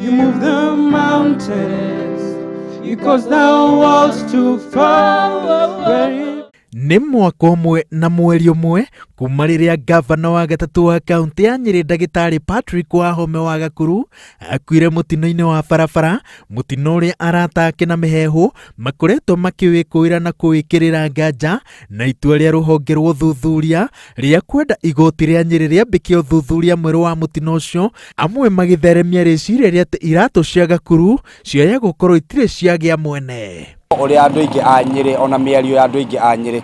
You move the mountains. You cause the walls to fall. Where Nĩ mwaka ũmwe na mweri ũmwe kuma rĩrĩa ngavana wa gatatũ wa kaũntĩ ya Nyĩrĩ ndagĩtarĩ Patrick Wahome wa Gakuru akuire mũtino-inĩ wa barabara, mũtino ũrĩa arata ake na mĩheehũ makoretwo makĩwĩkũĩra na kũwĩkĩrĩra nganja na itua rĩa rũhonge rwa ũthuthuria rĩa kwenda igoti rĩa Nyĩrĩ rĩambĩke ũthuthuria mwerũ wa mũtino ũcio, amwe magĩtheremia rĩciria rĩa atĩ iratũ cia Gakuru cioya gũkorwo itirĩ ciagĩa mwene. Ũrĩa andũ aingĩ a Nyĩrĩ ona mĩario ya andũ aingĩ a Nyĩrĩ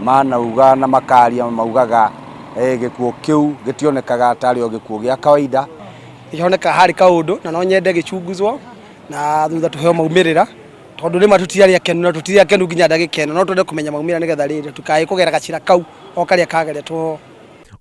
manauga na makaria maugaga gĩkuũ kĩu gĩtionekaga tarĩ o gĩkuũ gĩa kawaida. Kĩoneka harĩ kaũndũ na no nyende gĩchunguzwo na thutha tũheo maumĩrĩra tondũ rĩmwe tũtiarĩ akenu na tũtirĩ akenu nginya ndagĩka ĩno, no twende kũmenya maumĩrĩra nĩgetha rĩrĩ tũkae kũgera gacĩra kau o karĩa kageretwo.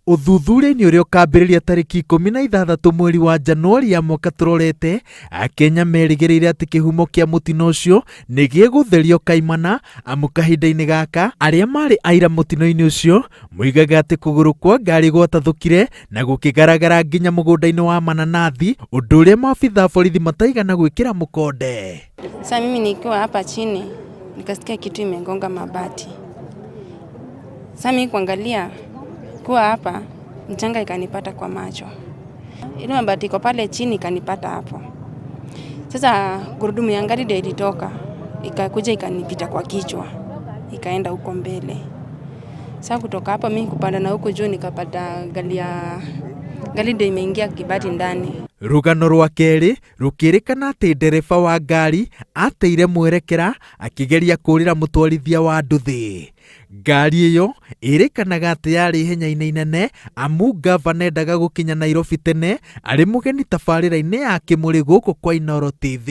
Ũthuthuria-inĩ ũrĩa ũkambĩrĩria tarĩki 16 mweri wa Januari ya mwaka tũrorete, Akenya merĩgĩrĩire atĩ kĩhumo kĩa mũtino ũcio nĩ gĩgũtherio kaimana amu kahinda-inĩ gaka arĩa marĩ aira mũtino-inĩ ũcio moigaga atĩ kũgũrũ kwa ngari gwatathũkire na gũkĩgaragara nginya mũgũnda-inĩ wa mananathi, ũndũ ũrĩa maabitha a borithi mataigana gwĩkĩra mũkonde. Sasa mimi nikiwa hapa chini nikasikia kitu imegonga mabati. Sasa mimi kuangalia kuwa hapa mchanga ikanipata kwa macho. Ile mabati iko pale chini ikanipata hapo. Sasa gurudumu ya gari ndio ilitoka ikakuja ikanipita kwa kichwa ikaenda huko mbele. Sasa kutoka hapo mimi kupanda na huko juu nikapata gari ya gari ndio imeingia kibati ndani. Rũgano rwa kerĩ rũkĩrĩkana atĩ ndereba wa ngari ateire mwerekera akĩgeria kũũrĩra mũtwarithia wa nduthi. Ngari ĩyo ĩrĩkanaga atĩ yarĩ ihenya-inĩ inene amu ngavana endaga gũkinya Nairobi tene arĩ mũgeni tabarĩra-inĩ ya Kĩmũrĩ gũkũ kwa Inooro TV.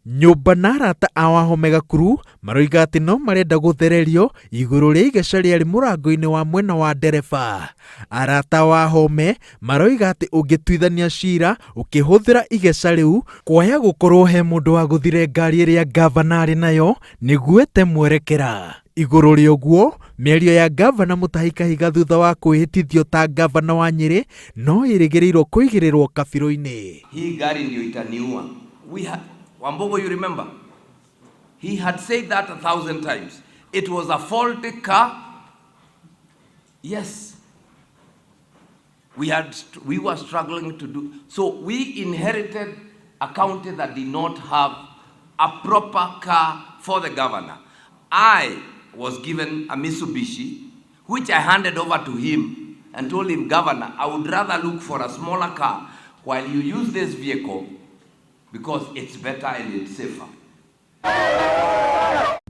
Nyũmba na arata a Wahome Gakuru maroiga atĩ no marenda gũthererio igũrũ rĩa igeca rĩarĩ mũrango-inĩ wa mwena wa ndereba. Arata a Wahome maroiga atĩ ũngĩtuithania cira ũkĩhũthĩra igeca rĩu kwaya gũkorwo he mũndũ wagũthire ngari ĩrĩa ngavana arĩ nayo nĩguo ĩte mwerekera. Igũrũ rĩa ũguo, mĩario ya ngavana Mutahi Kahiga thutha wa kwĩhĩtithio ta ngavana wa Nyĩrĩ no ĩrĩgĩrĩirwo kũigĩrĩrwo kabirũ-inĩ. Hii gari ndio itaniua. We ha Wambogo, you remember? He had said that 1,000 times. It was a faulty car. Yes. We were struggling to do. So we inherited a county that did not have a proper car for the governor. I was given a Mitsubishi, which I handed over to him and told him, Governor, I would rather look for a smaller car while you use this vehicle because it's better and it's safer.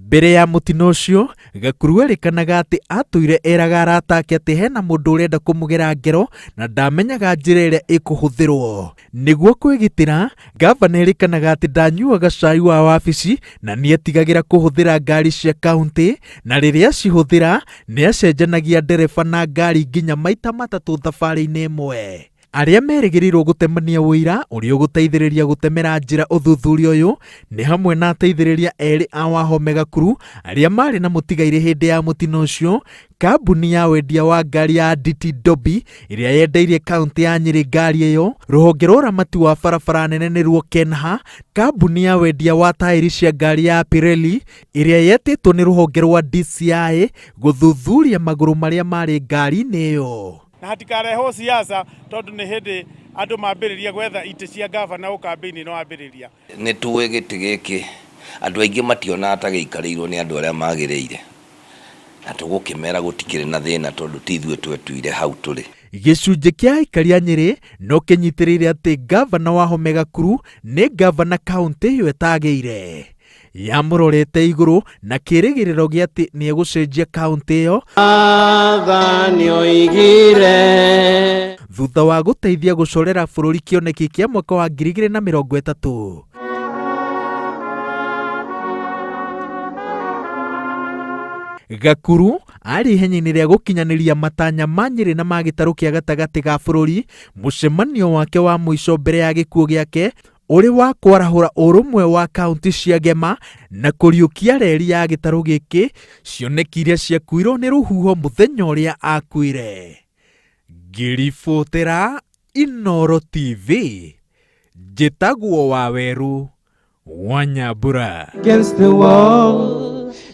Mbere ya mũtino ũcio, Gakuru erĩkanaga atĩ atũire eraga arata ake atĩ hena mũndũ ũrenda kũmũgera ngero na ndamenyaga njĩra ĩrĩa ĩkũhũthĩrwo. Nĩguo kwĩgitĩra, ngavana erĩkanaga atĩ ndanyuaga cai wa wabici na nĩetigagĩra kũhũthĩra ngari cia kaũntĩ na rĩrĩa acihũthĩra nĩacenjanagia ndereba na ngari nginya maita matatũ thabarĩ-inĩ ĩmwe. Arĩa merĩgĩrĩirwo gũtemania ũira ũrĩa ũgũteithĩrĩria gũtemera njĩra ũthuthuria ũyũ nĩ hamwe na ateithĩrĩria erĩ a Wahome Gakuru arĩa marĩ na mũtigairĩ hĩndĩ ya mũtino ũcio, kambuni ya wendia wa ngari ya DT Dobby ĩrĩa yendeirie kaũntĩ ya Nyĩrĩ ngari ĩyo, rũhonge rwa ũramati wa barabara nene nĩruo KENHA, kambuni ya wendia wa taĩri cia ngari ya Pirelli ĩrĩa yetĩtwo nĩ rũhonge rwa DCI gũthuthuria magũrũ marĩa marĩ ngari-inĩ ĩyo. Na hatikarehwo siasa tondu nĩ hĩndĩ andũ mambĩrĩria gwetha itĩ cia gavana o kambĩini no ambĩrĩria. Nĩ tũĩ gĩtĩ gĩkĩ andũ aingĩ mationaga ta gĩikarĩirwo nĩ andũ arĩa magĩrĩire, na tũgũkĩmera gũtikĩrĩ na thĩna tondũ ti ithuĩ twetuire hau tũrĩ. Gĩcunjĩ kĩa aikari a Nyĩrĩ no kĩnyitĩrĩire atĩ ngavana Wahome Gakuru nĩ ngavana kaũntĩ ĩyo ĩtagĩire. Yamũrorete igũrũ na kĩrĩgĩrĩro gĩa atĩ nĩ egũcenjia kaũntĩ ĩyo Mwathani oigire. thutha wa gũteithia gũcorera bũrũri kĩoneki kĩa mwaka wa ngiri igĩrĩ na mĩrongo ĩtatũ. Gakuru arĩ ihenya-inĩ rĩa gũkinyanĩria matanya ma Nyĩrĩ na ma gĩtarũ kĩa gatagatĩ ga bũrũri, mũcemanio wake wa mũico mbere ya gĩkuũ gĩake ũrĩ wa kwarahũra ũrũmwe wa kaunti cia Gema na kũriũkia reri ya gĩtarũ gĩkĩ cioneki iria ciakuirwo nĩ rũhuho mũthenya ũrĩa akuire. Ngĩribotera Inooro TV, Njĩtagwo Waweru wa Nyambura. Against the wall.